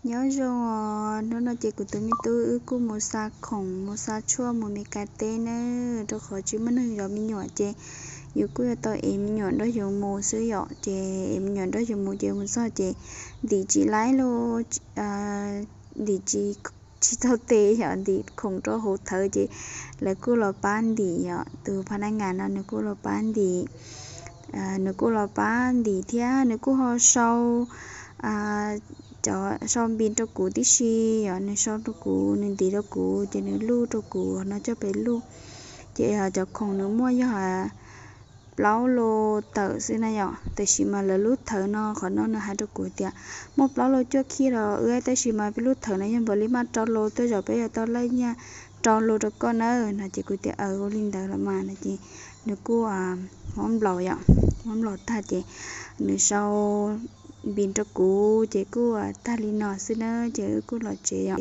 Nyob zoo os, hnub no ces kuv tus me tub wb kuj mus xa khoom mus xa tshuaj mus Meskas teb nawb, rau qhov tsis muaj neeg zov me nyuam ces yus kuj yuav tau ev me nyuam nrog yus mus xwb yom. Ces ev me nyuam nrog yus mus ces mus txog ces ntim tsis laib los, ntim tsis, tsis tau tes yom, ntim khoom rau hauv thawv ces lawv kuj los pab ntim yom. Tus pha nab ngas no nws kuj los pab ntim, nws kuj los pab ntim thiab nws kuj ho sau, cov sau npis rau kuv tib si yom. Nws sau rau kuv, nws ntim rau kuv ces nws luj rau kuv no coj pem luj. Ces cov khoom nws muaj yog plaub lo tawm xwb na yom. Tab sis mas lawv lub thawv no qhov no nws hais rau kuv tias muaj plaub lo cuaj khij los wb, tab sis mas peb lub thawv no yog npaum li maj rau lo, tej zaum peb yuav tau laij nyiaj rau lo rau koj na no. Ces kuv tias aws, ua li ntawd los mas no ces nws kuj muab nplaus yom, muab nplaus tag ces nws sau npis rau kuv ces kuj tag li no xwb na ces wb kuj los tsev yom.